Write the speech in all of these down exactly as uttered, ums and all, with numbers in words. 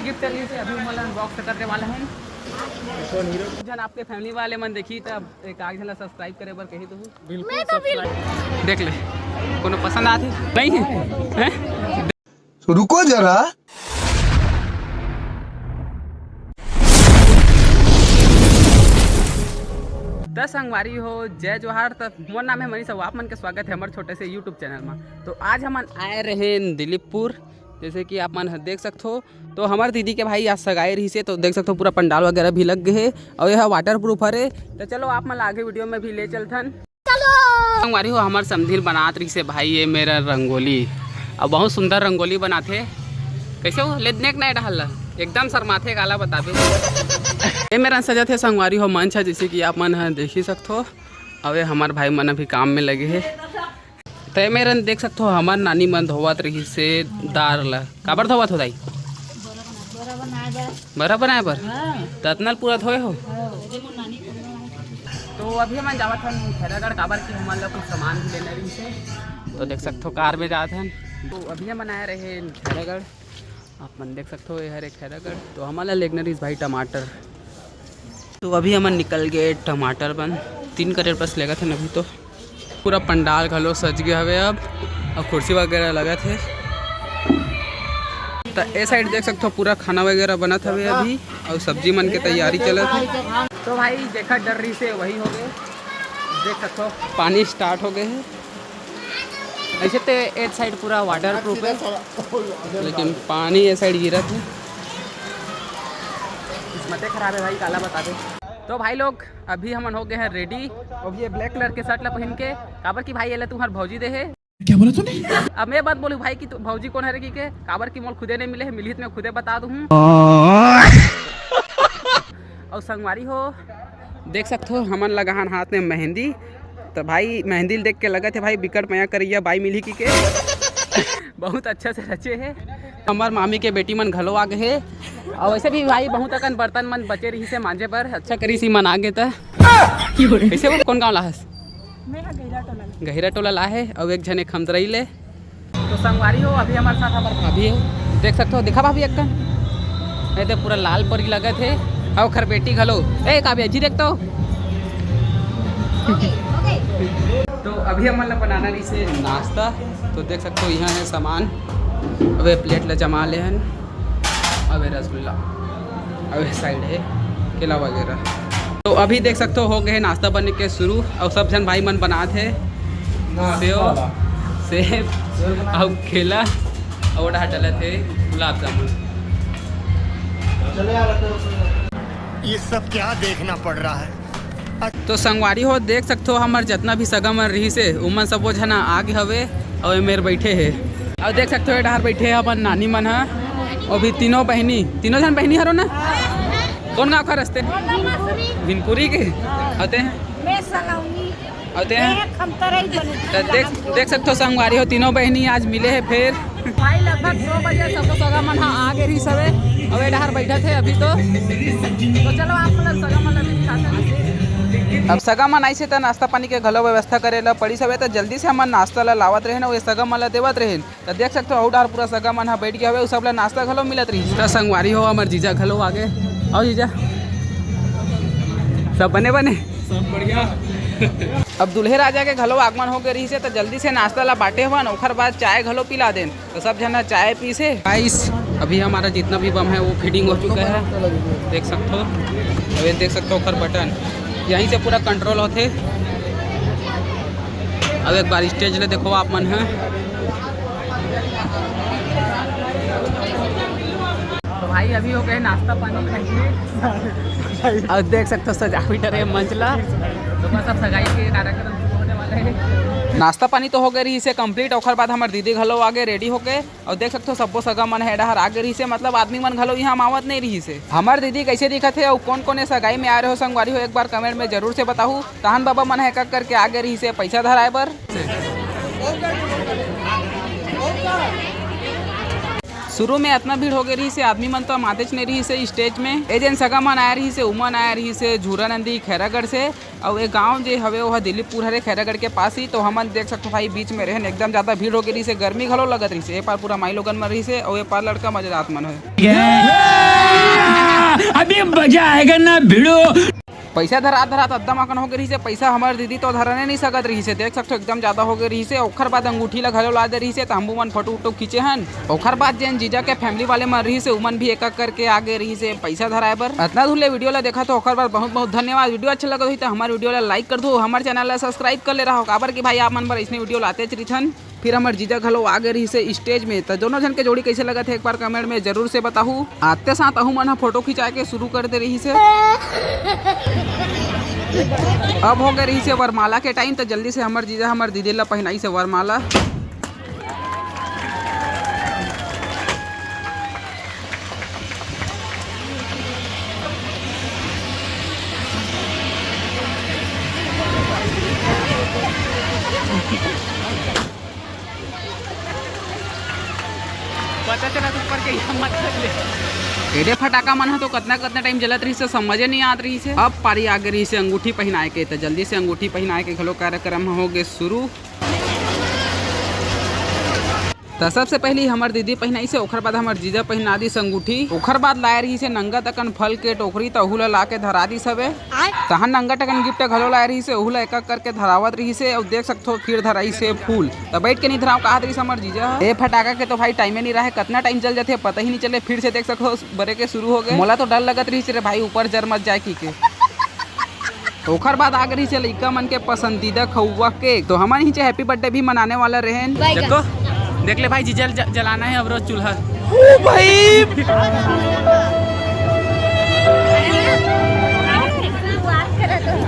Gift रिहिसे, अभी ओमन ला अनबॉक्स करने वाला है। जन आपके फैमिली वाले मन देखी, तब एक आग झन ला सब्सक्राइब करे बर कही तो। बिल्कुल। मैं तो बिल- सब्सक्राइब। देख ले, कोनो पसंद आथे? नहीं है? हैं? तो रुको जरा। त संगवारी हो, जय जोहार। त मोर नाम है मनीष, अउ आप मन के स्वागत है हमर छोटे से YouTube चैनल मा। तो आज हमन आए रहे दिलीपपुर, जैसे कि आप मन ह देख सकथो। तो हमर दीदी के भाई आज सगाई रहिसे, तो देख सकथो पूरा पंडाल वगैरह भी लग गए है, अउ यह वाटर प्रूफ हरे। तो चलो आप मन ला आगे वीडियो में भी ले चलथन। संगवारी हो, हमर समधिन बनात रहिसे भाई, ये मेरा रंगोली। अब बहुत सुंदर रंगोली बनाथे। कैसे हो? ले नेक नहीं डहल ला। एकदम शर्माथे, काला बताबे। ये मेरा सजत है संगवारी हो मंच है, जैसे कि आप मन ह देख ही सकथो। अबे हमर भाई मन अभी काम में लगे हे। ते मेरन देख सकथो, हमर नानी मन धोवत रहिसे दार ला। काबर धोवत हो दाई? बरा बनाए बर। बरा बनाए बर? हाँ। त अतना ल पूरा धोए हो? हाँ। तो अभी हमन जावत हन खैरागढ़, काबर कि हमन ला कुछ सामान भी लेना रहिसे। तो देख सकथो कार में जात हन। तो अभी हमन आए रहे खैरागढ़, आप मन देख सकथो ये हरे खैरागढ़। तो हमन ला लेगना रहिस भाई टमाटर। तो अभी हमन निकल गए टमाटर बन, तीन करेट बस लेगत हन अभी तो। पूरा पंडाल घलो सज गया हवे अब, अब कुर्सी वगैरह लगत हे। त ए साइड देख सकथो पूरा खाना वगैरह बनत हवे अभी, अउ सब्जी मन के तैयारी चलत हे। तो भाई जेखर डर रहिसे वही हो गए, देख सकथो पानी स्टार्ट हो गए हे। ऐसे ते ए साइड पूरा वाटर प्रूफ है, लेकिन पानी ए साइड गिरत हे। किस्मते खराब है भाई, काला बता दे। तो भाई लोग, अभी हमन हो गए हैं रेडी। अब ये ब्लैक कलर के शर्ट ला पहन के, काबर कि भाई, ये ले तुम्हार भौजी दे है। क्या बोला तूने? अब मैं बात बोलूँ भाई कि तू भौजी कौन है रे की के, काबर कि मोल खुदे नहीं मिले है, मिलही त मैं खुदे बता दूँ। और संगवारी हो, देख सकथो हमन लगाहन हाथ में मेहंदी। तो भाई, मेहंदी ल देख के लगत है भाई, बिकट मया करैया बाई मिलही की के। बहुत अच्छा से रचे है। हमर मामी के बेटी मन घलो आ गए हे। और वैसे भी भाई, बहुत अकन बर्तन मन बचे रहिसे मांजे बर, अच्छा करिस ई मन आ गए त। कैसे हो? कौन गाँव ला हस? मैं हा गहिरा टोला ले। गहिरा टोला ला हे, और एक झन एक हमदरई ले। तो संगवारी हो, अभी हमारे साथ हमार भाभी है, देख सकते हो, दिखा भाभी एक कन। ये तो पूरा लाल परी लगत है, और ओखर बेटी घलो। ए काव्या जी, देख तो। तो अभी हमन ला बनाना रहिसे नाश्ता, तो देख सकते हो यहाँ है सामान। अबे प्लेट ला जमा ले हन, अबे रसगुल्ला, अबे साइड है केला वगैरह। तो अभी देख सकते हो, हो गए नाश्ता बने के शुरू, और सब झन भाई मन बनात है सेव, सेव और केला, और डहा डलत है गुलाब जामुन। ये सब क्या देखना पड़ रहा है? तो संगवारी हो, देख सकथो, हमर जतना भी सगा मन रहिसे, उमन सबो झना आ गे हवे, अउ ए मेर बैठे हे। अउ देख सकथो, ए डहार बैठे हे अपन नानी मन ह, अउ भी तीनों बहिनी, तीनों झन बहिनी हरो ना? कौन गाँव का रस्ते? भिनपुरी के? आते हैं। मैं सलौनी। आते हैं। एक हम तरह ही बने। त देख, देख सकथो संगवारी हो, तीनों बहिनी आज मिले हे फेर। भाई, लगभग दो बजे सबो सगा मन ह आ गे रहिस हवे, अउ ए डहार बैठत हे अभी तो। तो चलो, आप मन ला सगा मन ला भी दिखाते हैं। अब सगा मन आइस हे त नाश्ता पानी के घलो व्यवस्था करे ला पड़िस हवे, त जल्दी से हमन नाश्ता ला लावत रहेन, अउ ए सगा मन ला देवत रहेन। त देख सकथो, अउ डहार पूरा सगा मन ह बैठ गया हवे, अउ सब ला नाश्ता घलो मिलत रहिस। त संगवारी हो, हमर जीजा घलो आ गे। अउ जीजा, सब बने बने? सब बढ़िया। अब दूल्हे राजा के घलो आगमन हो गे रहिस हे, त जल्दी से नाश्ता ला बांटे हवन, ओखर बाद चाय घलो पिला देन। तो सब झन चाय पीस हे। गाइस, अभी हमारा जितना भी बम है, वो फीडिंग हो चुका है, देख सकते हो। अब ये देख सकते हो, ओखर बटन यहीं से पूरा कंट्रोल होथे। अब एक बार स्टेज ले देखो आप मन है। तो भाई, अभी हो गए नाश्ता पानी complete। और देख सकते हो, सजा भी डरे मंच ला। तो बस, अब सगाई के कार्यक्रम शुरू होने वाला है। नाश्ता पानी तो हो गए रहिस हे कंप्लीट, ओखर बाद हमर दीदी घलो आ गे रेडी होके। और देख सकते हो, सब्बो सगा मन हे डहार आ गे रहिस हे, मतलब आदमी मन घलो यहाँ मावत नहीं रहिस हे। हमर दीदी कैसे दिखत हे और कौन कौन ये सगाई में आ रहे हो संगवारी हो, एक बार कमेंट में जरूर से बताहू। तहन बाबा मन हे का करके आ गे रहिस हे पैसा धराए बर। शुरू में अतना भीड़ हो गए रहिस हे, आदमी मन तो मातेच नहीं रहिस हे स्टेज में। ए जेन सगा मन आए रहिस हे, उमन आए रहिस हे झूरा नंदी खैरागढ़ से। अउ ए गांव जे हवे, ओह दिलीपपुर हरे, खैरागढ़ के पास ही। तो हमन देख सकथो भाई, बीच में रहन एकदम ज्यादा भीड़ हो गए रहिस हे, गर्मी घलो लगत रहिस हे। ए पार पूरा माई लोगन मन रहिस हे, अउ ए पार लड़का मजा जात मन हे। अभी मजा आएगा ना भिड़ो। पैसा धरात धरात अद्दम अकन हो गए रहिस हे, पैसा हमर दीदी तो धरने नहीं सकत रहिस हे। देख सकथो एकदम ज्यादा हो गए रहिस हे। ओखर बाद अंगूठी ला घलो ला दे रहिस हे, त हमू मन फोटो उटो खींचे हन। ओखर बाद जेन जीजा के फैमिली वाले मन रहिस हे, उमन भी एक एक करके आ गए रहिस हे पैसा धराए बर। अतना दूर ले वीडियो ला देखा तो ओखर बर बहुत बहुत धन्यवाद। वीडियो अच्छा लगत होही त हमर वीडियो ला लाइक कर दो, हमर चैनल ला सब्सक्राइब कर ले रहो, काबर कि भाई आप मन बर अइसने वीडियो लातेच रहिथन। फिर हमर जीजा घलो आ गए रहिस हे स्टेज में। त दोनों झन के जोड़ी कैसे लगत हे, एक बार कमेंट में जरूर से बताहू। आते साथ अहू मन ह फोटो खिंचाए के शुरू कर दे रहिस हे। अब हो गए रहिस हे वरमाला के टाइम, त जल्दी से हमर जीजा हमर दीदी ला पहिनाइस हे वरमाला। पता चला तू ऊपर के, ये मत कर ले। एडे फटाका मन ह तो कतना कतना टाइम जलत रहिस हे, समझे नहीं आत रहिस हे। अब पारी आ गए रहिस हे अंगूठी पहिनाए के, त जल्दी से अंगूठी पहिनाए के घलो कार्यक्रम हो गए शुरू। त सबसे पहली हमर दीदी पहिनाइस हे, ओखर बाद हमर जीजा पहिना दिस अंगूठी, ओखर बाद लाए रहिस हे नंगा तकन फल के टोकरी, त ओहू ला ला के धरा दिस हवे। तहन नंगा तकन गिफ्ट घलो लाए रहिस हे, ओहू ला एक एक करके धरावत रहिस हे। अउ देख सकथो फिर धराइस हे फूल, त बैठ के नहीं धराव कहत रहिस हमर जीजा ह। ए फटाका के तो भाई टाइमे नहीं रहे, कतना टाइम जल जाथे पता ही नहीं चले। फिर से देख सकथो बरे के शुरू हो गए। मोला तो डर लगत रहिस रे भाई, ऊपर जर मत जाए की के। ओखर बाद आ गई से लइका मन के पसंदीदा खउवा केक। तो हमन ही हैप्पी बर्थडे भी मनाने वाला रहेन। देखो, देख ले भाई, जीजल ज-, जलाना है अब रोज चूल्हा। ओ भाई।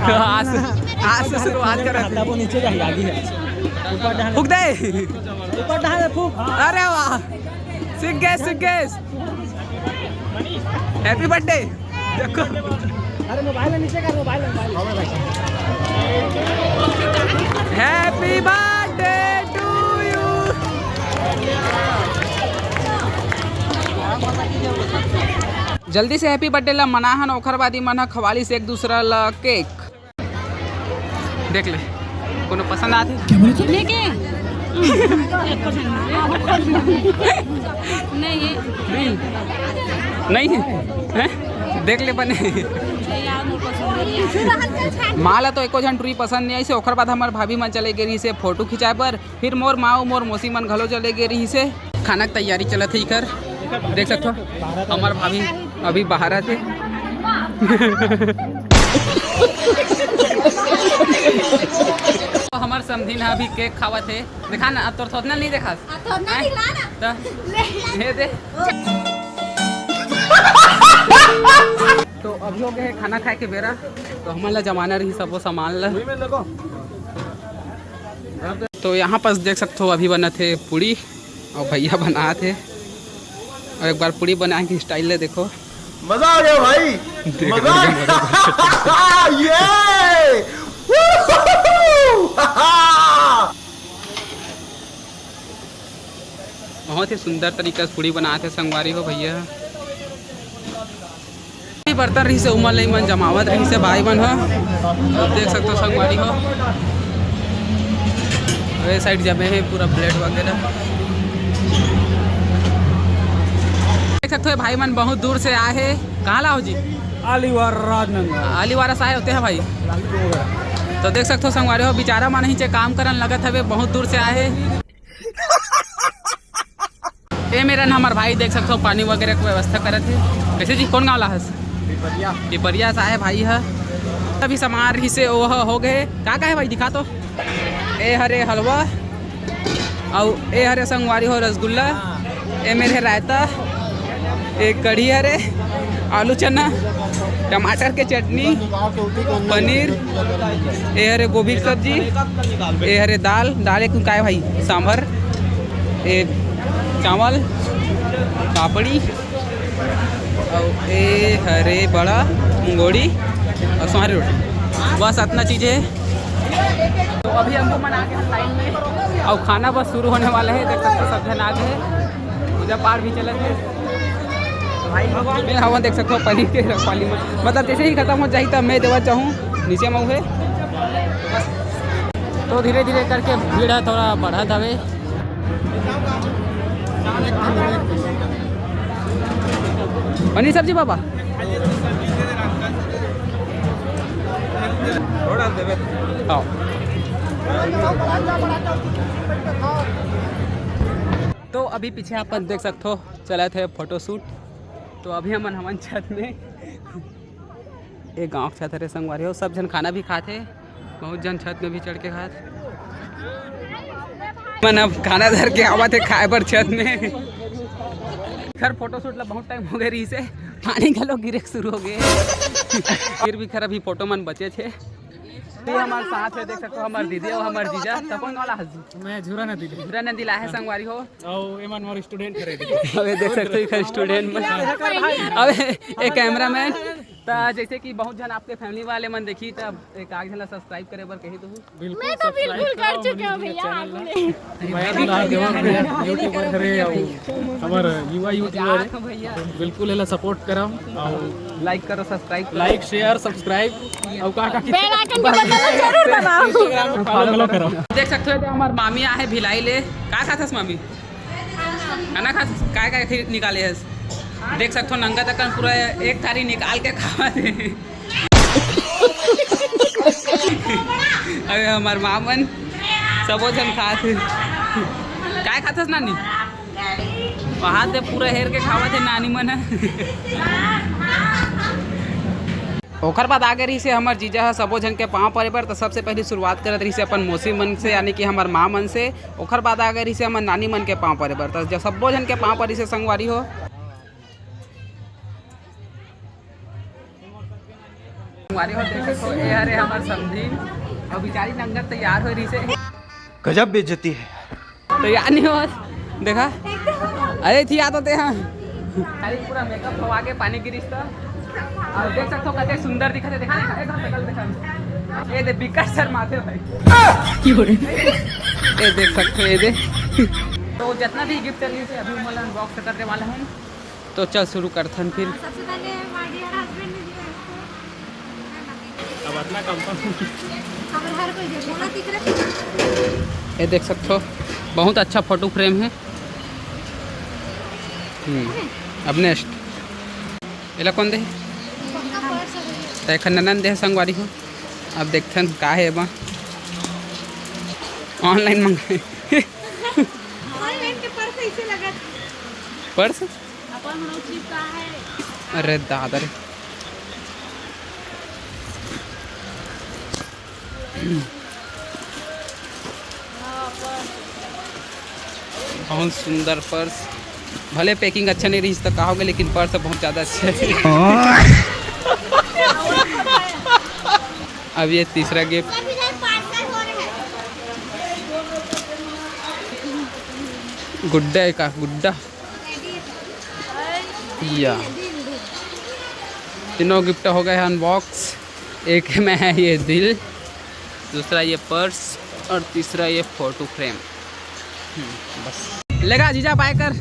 आज, आज से शुरुआत करत। वो नीचे जाही, आगे है। फूक दे। ऊपर ढाल फूक। अरे वाह, सीख गए, सीख गए। Happy birthday. देखो। अरे मोबाइल नीचे कर, mobile, mobile. Happy birthday to you। जल्दी से हैप्पी बर्थडे ला मना हन, ओखर बाद ही मन ह खवालिस एक दूसरा ला केक। देख ले, कोनो पसंद आथे? लेके नहीं है। नहीं है? हैं? देख ले बने। माला तो एको झन टुरी पसंद नहीं आइसे। ओखर बाद हमर भाभी मन चले गे रहिसे फोटो खिंचाए बर, फिर मोर माँ अउ मोर मौसी मन घलो चले गे रहिसे। खाना के तैयारी चलत हे इकर, देख सकथो हमर भाभी अभी बाहर आथे। हमर समधिन ह अभी केक खावत हे। देखा ना, अब तोर थोथना नहीं देखा। आ, थोथना हैं? दिखला ना। तो ले। दे दे। तो अभी हो गए हे खाना खाए के बेरा, तो हमन ला जमाना रही सबो सामान ला। तो यहाँ पास देख सकथो अभी बनत हे पूड़ी। अउ भैया बनात हे। अउ एक बार पूड़ी बनाए के style ले देखो। मजा आ गया भाई। देख मजा आ गया। ये। बहुत ही सुंदर तरीका से पूड़ी बनात हे संगवारी हो भैया। बर्तन रहिसे उमन ले मन जमावत रहिसे भाई मन ह। अब देख सकथो संगवारी हो, ए side जमे हे पूरा plate वगैरह। देख सकथो भाई मन बहुत दूर से आए हे। कहाँ ला हो जी? अलीवारा राजनांदगांव। अलीवारा से आए होते हैं भाई। तो देख सकथो संगवारी हो, बेचारा मन ही चे काम करन लगत हवे, बहुत दूर से आए हे। ए मेरन हमर भाई देख सकथो पानी वगैरह के व्यवस्था करत हे। कैसे जी, कौन गाँव ला हस? पिपरिया। पिपरिया से आए भाई ह। अभी सामान रहिसे ओ ह हो गए। का का हे भाई, दिखा तो। ए हरे हलवा, अउ ए हरे संगवारी हो रसगुल्ला, ए मेर हे रायता, ए कढ़ी हरे, आलू चना, टमाटर के चटनी, पनीर, ए हरे गोभी के सब्जी, ए हरे दाल, दाल एक काय भाई, सांभर, ए चावल, पापड़ी, अउ ए हरे बड़ा, मुंगोड़ी अउ सोहरी रोटी। बस अतना चीज हे। तो अभी हम मन आ गए हैं लाइन में, अउ खाना बस शुरू होने वाला है। देख सकते हो सब जन आ गए हैं। जब पार भी चलत हे भाई, मैं हवा देख सकथो पनीर के रखवाली में, मतलब जैसे ही खत्म हो जाही तब मैं देवत जाहूँ नीचे में उहे। तो धीरे धीरे करके भीड़ ह थोड़ा बढ़त हवे। पनीर सब्जी बाबा। थोड़ा देवे। आओ। तो अभी पीछे आप मन देख सकथो, चलत हे फोटोशूट। तो अभी हमन हवन छत में। ए गाँव के छत हरे संगवारी हो, सब झन खाना भी खात हे, बहुत झन छत में भी चढ़ के खात। मन अब खाना धर के आवत हे खाए बर छत में। खैर फोटोशूट ला बहुत टाइम हो गए रहिस हे, पानी घलो गिरे के शुरू हो गए, फिर भी खैर अभी फोटो मन बचे छे। ये हमारे साथ है, देख सकते हो, हमारे दीदी और हमारे जीजा। तो कौन वाला हंसी? मैं झूरा नदी ले। झूरा नदी ला है संगवारी हो। और एमन मोर स्टूडेंट हरे। अबे देख सकते हो, इखर स्टूडेंट में। अबे एक कैमरामैन। तो जैसे कि बहुत जन आपके फैमिली वाले मन देखी, तब एक आग झन ला सब्सक्राइब करे बर कही तो। बिल्कुल, मैं तो सब्सक्राइब बिल्कुल कर करो चुके हूँ हमर भैया, चैनल आप ला। नहीं। मैं दुलार देवा भैया, यूट्यूबर हरे और हमार युवा यूट्यूबर है। भैया। बिल्कुल एला सपोर्ट करम और लाइक करो, सब्सक्राइब करो। लाइक, शेयर, सब्सक्राइब और का का की बेल आइकन के बटन ला जरूर दबाओ। Instagram में फॉलो घलो करो। देख सकते हो, तो हमार मामी आहे भिलाई ले। का खाथस मामी? खाना खाथस? काय काय खी-, निकाले हस? देख सकते हो, नंगा तक पूरा एक थारी निकाल के खावा दे। अबे हमार माँ मन सबो झन खात हे। काय खाथस नानी? वहाँ से पूरा हेर के खावत हे नानी मन ह। ओखर बाद आगे रहिस हे हमर जीजा ह सबो झन के पाँव परे बर। त सबसे पहली शुरुआत करत रहिस हे अपन मौसी मन से, यानी कि हमर माँ मन से। ओखर बाद आगे रहिस हे हमर नानी मन के पाँव परे बर। त जब सबो झन के पाँव परिस हे संगवारी हो, संगवारी हो, देख सकथो, ए हरे हमर समधी। अउ बिचारी नंगा तैयार होय रहिस हे। गजब बेइज्जती है। तैयार नहीं होत, देखा। अरे थी आता ते हाँ। खाली पूरा मेकअप हवा के पानी गिरिस त। अउ देख सकथो कते सुंदर दिखत हे, देखा, देखा, एक बार शकल देखा। ए दे बिकट शर्माथे भाई। ए देख सकथो, ए दे। तो जितना भी गिफ्ट चल रही थी अभी मैं अनबॉक्स करने वाला हूँ। तो चल शुरू करथन फिर। हाँ, सबसे पहले my dear husband ने दिया इसको। अब इतना कम कम। अब हर कोई दे बोला दिख रहा। ये देख सकते हो, बहुत अच्छा फोटो फ्रेम है। हम्म, अब नेक्स्ट एला कौन दे? पक्का पर्स है भैया। त एखन ननन दे संगवारी हो। अब देखथन का है एमा। ऑनलाइन मंगाए। ऑनलाइन के पर्स ऐसे लगा। पर्स? अपन लोग चीज का है। अरे दादा रे। बहुत सुंदर पर्स। भले पैकिंग अच्छा नहीं रही तो का होगे, लेकिन पर्स बहुत ज़्यादा अच्छा है। अब ये तीसरा गिफ्ट। गुड्डा है का? गुड्डा। या तीनों गिफ्ट हो गए हैं अनबॉक्स। एक में है ये दिल, दूसरा ये पर्स और तीसरा ये फोटो फ्रेम। हम्म, बस लेगा जीजा, बाय कर।